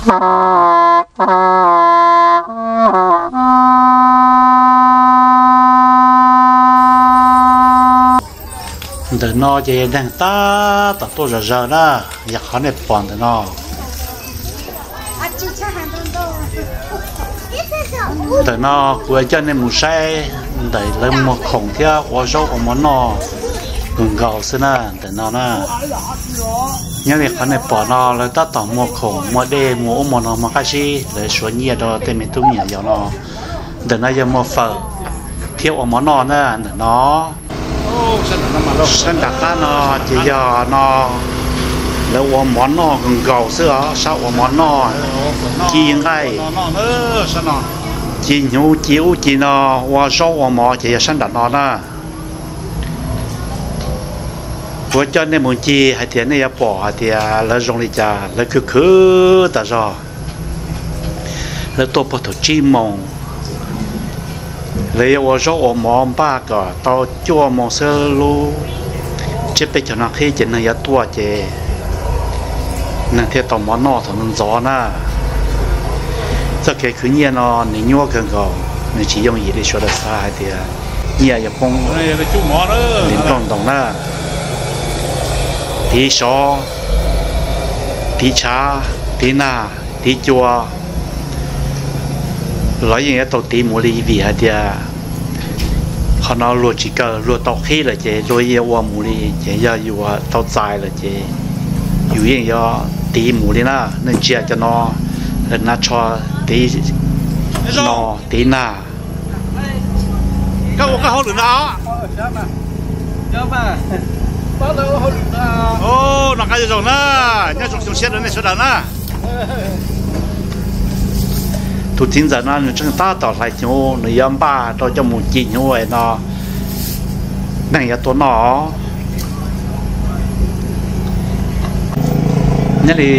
Ntawm no ces yog neeg tab tom tuaj zom zaws na, yog qhov nej pom ntawm no. Ntawm no kuv yuav coj nej mus saib ntawm lawv muag khoom thiab ua zaub ua mov noj nkaus xwb na, ntawm no na. Nyob li qhov nej pom no lawv tab tom muag khoom muag dej muag ub muag no muag qab zib, lawv suav nyiaj rau tej me tub me nyuam yaus no. Ntawm no yog muag fawm thiab ua mov noj na, ntawm no. Sab nram qab no ces yog no lawv ua mov noj nkaus xwb os, sab ua mov noj, ci nqaij, ci hnyuv ci ub ci no, ua zaub ua mov ces yog sab nram no na. Kuv coj nej mus ncig hais tias nej yuav pom hais tias lawv zoo li cas, lawv khwv khwv tas zog. Lawv tuaj puag thaum tsib moos, lawv yuav ua zaub ua mov npaj kom tau cuaj moos xwb lub tsiab peb caug no qhib ces neeg yuav tuaj ces neeg thiaj tau mov noj thaum ntxov na. Txoj kev khwv nyiaj no nws nyuaj kawg nkaus, nws tsis yooj yim li sawv daws xav hais tias nyiaj yuav poob li nplooj ntoos na. Tiv sov, tiv tshav, tiv nag, tiv cua los yeej yuav tau tiv mus li vim hais tias qhov no luag tsis kaw, luag tau qhib lawm ces luag yeej ua mus li, ces yog yus tau txais lawm ces yus yeej yuav tiv mus li na. Nej ntsia cov no, hnav tsho, tiv no, tiv nag. Koj ua koj hauj lwm no? Noj qab zoo na, nyob zoo xyoo siab rau nej sawv daws na. Tus txiv ntxawm no nws tseem tab tom hlais hnyuv, nws yuav npaj rau coj mus ci hnyuv no neeg yuav tuaj noj. Nyob li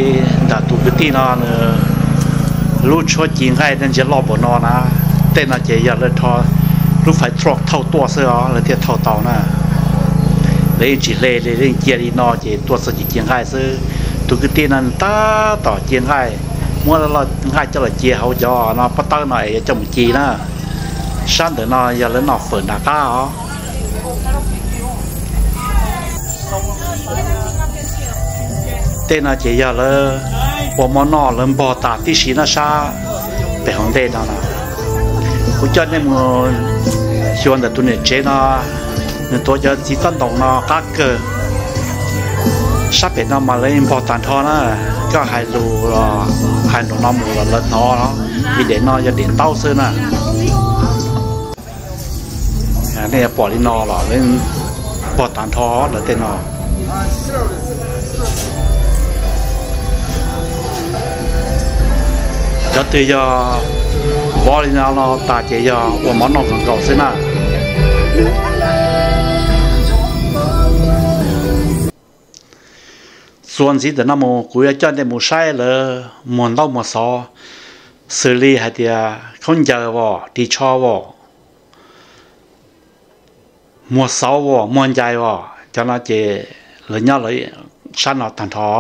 ntawm tus kwv tij no nws lub tshuab ci nqaij nej ntsia loj npaum no na, tej no ces yog lawv rho lub fais truck thauj tuaj xwb os, lawv thiaj thauj tau na. Lawv yeej tsis hle li, lawv yeej cia li no ces tuaj txog ces ci nqaij xwb. Tus kwv tij no nws tab tom ci nqaij, muab nqaij coj los cia hauv cov no pob tawb no es yuav coj mus ci na. Sab ntawm no yog lawv noj fawm nram qab os. Tej no ces yog lawv ua mov noj lawv npog tas tib si na, sab pem hauv ntej no na. Kuv coj nej mus xyuas ntawm tus niam tsev no, nws tuav cov txiv txob ntoo no qab kawg. Sab pem no mas lawv npog tag nrho na, koj hais lus los hais nraum no mus los lawv hnov, vim daim no yog daim ntaub xwb na. Nej yuav pom li no los lawv npog tag nrho lawv tej no. Cov twg yog vov li no los tas ces yog ua mov noj nkaus nkaus xwb na. Txuas ntxiv ntawm no mus kuv yuav coj nej mus saib lawv muag ntaub muag xov, xws li hais tias khaub ncaws os, ris tsho os, muag xauv os, muag ncais os, cov no ces lawv nyob lawv sab no tag nrho.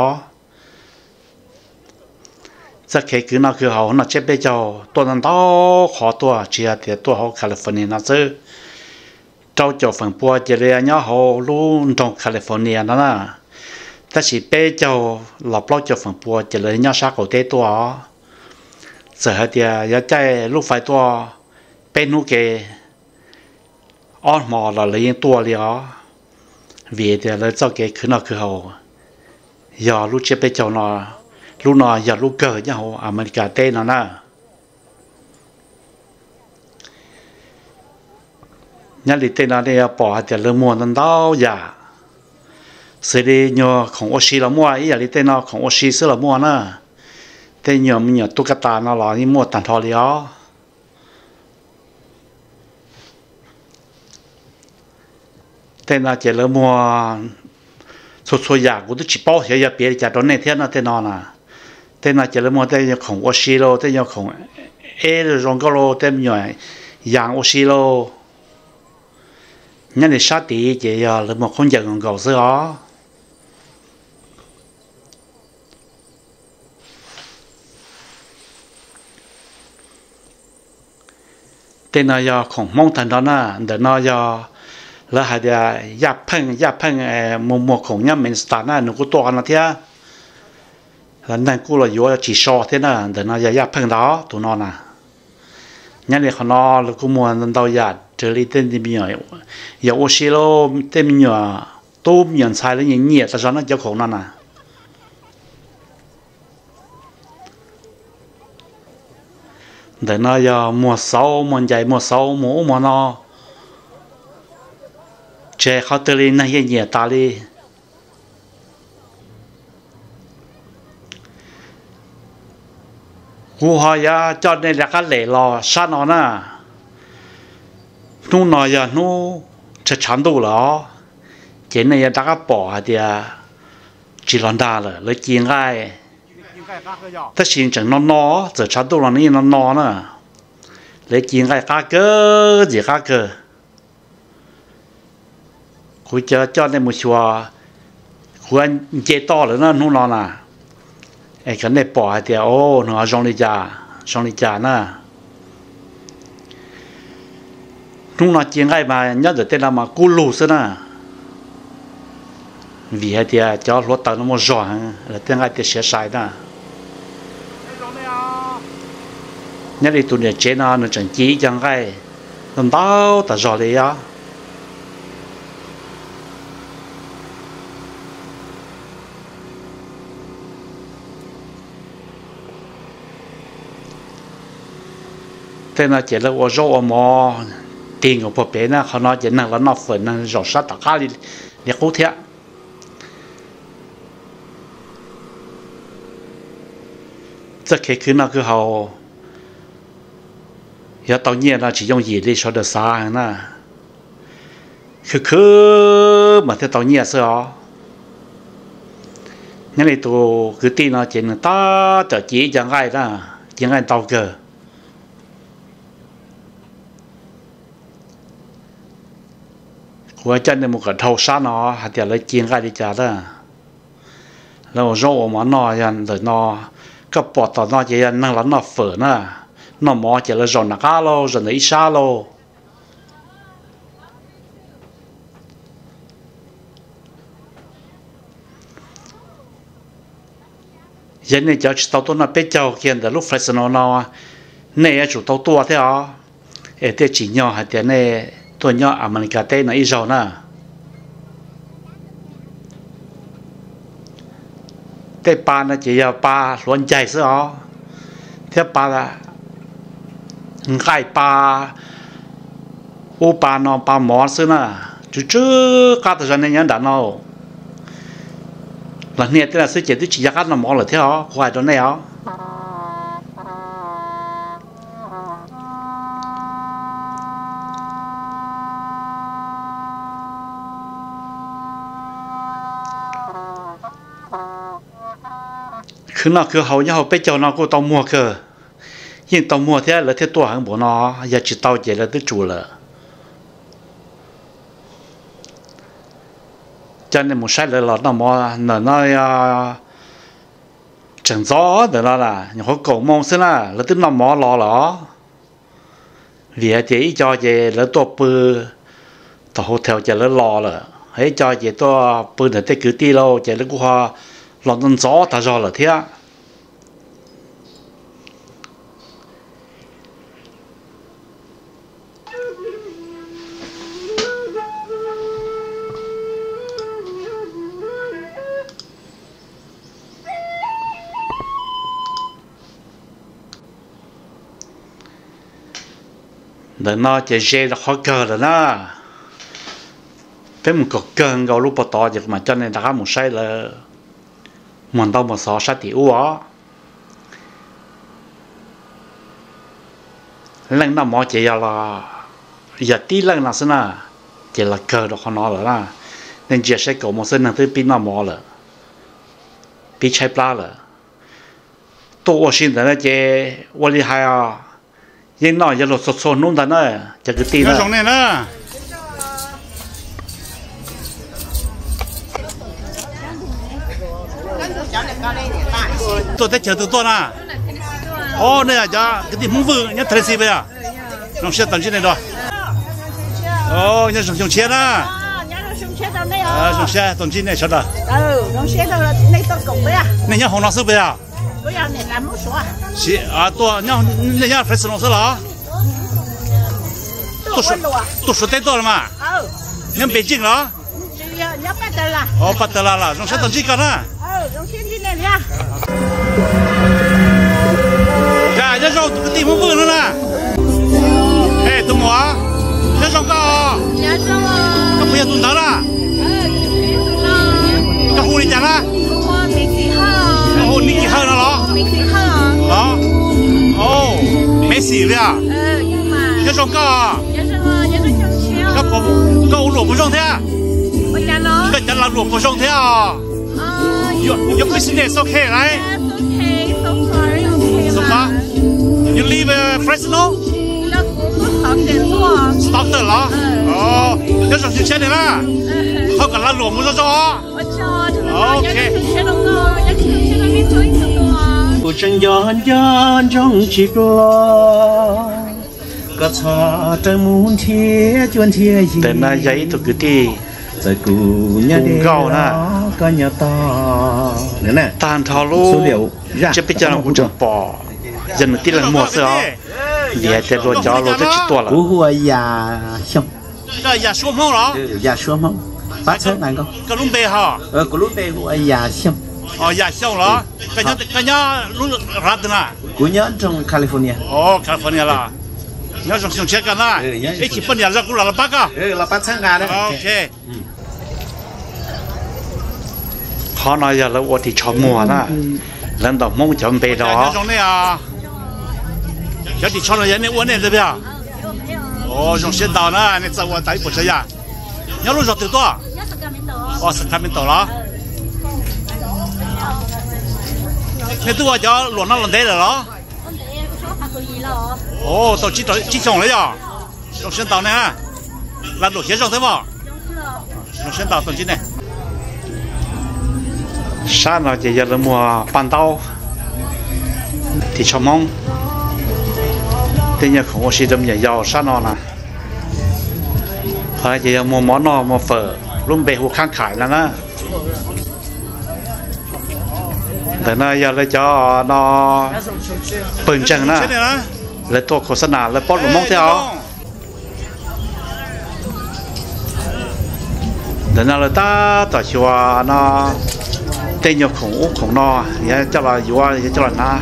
Txoj kev khwv noj khwv haus noj tsiab peb caug tuaj ntau ntau qhov tuaj, tsis yog tias tuaj hauv California no xwb. Rau caum feem pua ces lawv nyob hauv lub nroog California no na, tab sis peb caug los plaub caug feem pua ces lawv nyob sab qaum teb tuaj os. Txawm hais tias yuav caij lub fais tuaj peb hnub ke ob hmo los lawv yeej tuaj li os, vim tias lawv txoj kev khwv noj khwv haus yog lub tsiab peb caug no, lub no yog lub kawg nyob hauv Amelikas teb no na. Nyob li tej no nej yuav pom hais tias lawv muag ntau ntau yam, xws li nyuag khoom ua si los muaj, ib yam li tej no khoom ua si xwb los muaj na. Tej nyuag me nyuam tuj kaj tas no los yeej muaj tag nrho li os. Tej no ces lawv muag txhua txhua yam, kuv twb tsis paub xyov yog piav li cas rau nej thiab no tej no na. Tej no ces lawv muag tej nyuag khoom ua si lauj, tej nyuag khoom eb zoo nkauj lauj, tej me nyuam yas ua si lauj. Nyob li sab tid ces yog lawv muag khaub ncaws nkaus xwb os. Tej no yog khoom Hmoob tag nrho na, ntawm no yog lawv hais tias Yaj Pheej, Yaj Pheej mus muag khoom nyob Minnesota na, nws kuj tuaj qhov no thiab. Los neeg kuj los yuav tsis so thiab na, ntawm no yog Yaj Pheej ntag tus no na. Nyob li qhov no los kuj muag ntau yam raws li tej me nyuam yog ua si lauj, tej me nyuam tub me nyuam ntxhais lawv nyiam nyiam tas zog no cov khoom no na. Ntawm no yog muag xauv muag ncaim, muag xauv muag ub muag no, tsis hais qhov twg li neeg yeej nyiam tas li. Kuv ho yuav coj nej rov qab lem los sab no na. Hnub no yog hnub tshav tshav ntuj lawm os, ces nej yuav rov qab pom hais tias tsis los nrag lawm, lawv ci nqaij. Tab sis tseem no no, txawm tshav ntuj los yeej no no na. Lawv ci nqaij qab kawg, ntxim qab kawg. Kuv coj nej mus xyuas, kuv nce toj lawm na hnub no na, es kom nej pom hais tias o, nws ho zoo li cas, zoo li cas na. Hnub no ci nqaij mas nyob ntawm tej no mas kub lug xwb na, vim hais tias cov hluav taws no muaj zog heev, lawv tej nqaij tej siav sai na. Nyob li tus niam tsev no nws tseem ci ib co nqaij ntau ntau tas zog li os. Tej no ces lawv ua zaub ua mov tig nkaus puag pem na, qhov no ces neeg los noj fawm, neeg zaum sab tom qab li, li qub thiab. Txoj kev khwv noj khwv haus, yog tau nyiaj no tsis yooj yim li sawv daws xav heev na. Khwv khwv mas thiaj tau nyiaj xwb os. Nyob li tus kwv tij no ces nws tab tom ci ib co nqaij na, ci nqaij ntau kawg. Kuv coj nej mus kom dhau sab no hais tias lawv ci nqaij li cas na. Lawv ua zaub ua mov noj yog ntawm no, koj pom tom no ces yog neeg los noj fawm na, noj mov ces lawv zaum nram qab lauj, zaum ntawm ib sab lauj. Yog nej cov tsis tau tuaj noj peb caug kiag ntawm lub Fresno no, nej yuav tsum tau tuaj thiab os, es thiaj tsim nyog hais tias nej tuaj nyob Amelikas teb no ib zaug na. Tej pa no ces yog pa hluav ncaig xwb os, thiab pa nqaij, pa ub pa no, pa mov xwb na. Tsw tsw qab tas zog nej nyob nram no, los hnia tej no xwb ces twb tsis nco qab noj mov lawm thiab os, kuv hais rau nej os. Khwv noj khwv haus nyob hauv peb caug no kuj tau muag kawg, yeej tau muag thiab lawv thiaj tuaj heev npaum no, yog tsis tau ces lawv twb tsum lawm. Coj nej mus saib lawv los noj mov ntawm no, tseem ntxov ntawm no na, nyuam qhuav kaum moo xwb na lawv twb noj mov los lawm. Vim hais tias ib co ces lawv tuaj pw tom hotel ces lawv los lawm, ib co ces tuaj pw ntawm tej kwv tij lauj ces lawv kuj ho los ntxov ntxov tag zog lawm thiab. Ntawm no ces ze rau qhov kawg lawm na. Peb mus kom kawg nkaus lub pob tod ces kuv mam coj nej rov qab mus saib lawv muag ntaub muag xov sab tim ub os. Leej noj mov ces yog los, yog tib leej no xwb na, ces los kawg rau qhov no lawm na. Nej ntsia saib kaum moo xwb neeg twb pib noj mov lawm, pib tshaib plab lawm. Tuaj ua si ntawd na ces ua li hais os, yeej noj yuav luag txhua txhua hnub ntag na, cov kwv tij na. Tuaj teb chaws twg tuaj na? Ob, nej cov kwv tij Hmoob Vwj nyob Tennessee puas yog? Zoo siab tau ntsib nej dua. Nyob zoo xyoo tshiab na. Zoo siab tau ntsib nej sawv daws. Nej nyob hauv no xwb puas yog? Nej nyob Fresno xwb los? Tuaj Suav teb tuaj los mas. Nyob Beijing los? Paj Tawg Las los. Zoo siab tau ntsib koj na. Cas nyob zoo tus kwv tij Hmoob Vwj no na. Es tus muam, nyob zoo koj. Koj puas yog tus ntawd na? Koj hu li cas na? Koj hu Nicky Hawj no los? Los, Messi li os. Nyob zoo koj. Koj ua luam puas zoo thiab? Koj cov lag luam puas zoo thiab os? Your business okay, right? So far. You live Fresno? Stockton los? Nyob zoo xyoo tshiab na. Thov kom lag luam mus zoo zoo os. Ok. Kuv tseem nco nco ntsoov tsis ploj, koj txhob rawm mus nrhiav cuab nrhiav yig. Ntawm no yog ib tug kwv tij, txawm kuv nyob deb nkauj na, koj nyob tog. Tag nrho lub tsiab peb caug no kuv tseem pom yog nws tib leeg muag xwb os. Vim hais tias luag cov luag twb tsis tuaj lawm. Kuv hu ua Yaj Xyooj. Yaj Suab Hmoob los? Yaj Suab Hmoob. Pab txhawb nqa nkauj. Koj lub npe ho? Kuv lub npe hu ua Yaj Xyooj. Yaj Xyooj los? Koj nyob lub rav twg na? Kuv nyob nroog California. California los? Nyob zoo xyoo tshiab koj na. Ib chim poj niam zog kuv los los pab koj. Los pab txhawb nqa na. Ok. Qhov no yog lawv ua ris tsho muag na, lawv ntaus Hmoob cov npe rau. Cov ris tsho no yog nej ua nej ntag puas yog? Zoo siab ntau na, nej txawj ua tau ib puas tsav yam. Nyob lub zos twg tuaj? Sacramento los? Nej twb ua cov luam no los ntev lawm los? Tau tsib xyoos lawm yog. Zoo siab ntau nej. Lag luam khiav zoo thiab mog? Zoo siab ntau tau ntsib nej. Sab no ces yog lawv muag paj ntaub, ris tsho Hmoob, tej nyuag khoom ua si rau me nyuam yaus sab no na. Qhov no ces yog muag mov noj muag fawm, lub npe hu khab khais no na. Ntawm no yog lawv cov no pawg ntseeg na, lawv tuaj khos xab nas lawv paub lus Hmoob thiab os. Ntawm no lawv tab tom xyuas no tej nyuag khoom ub khoom no, yuav coj los yuav, yuav coj los hnav.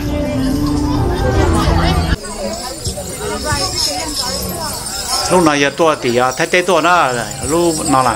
Lub no yog tuaj tim Thaib teb tuaj na, lub no na.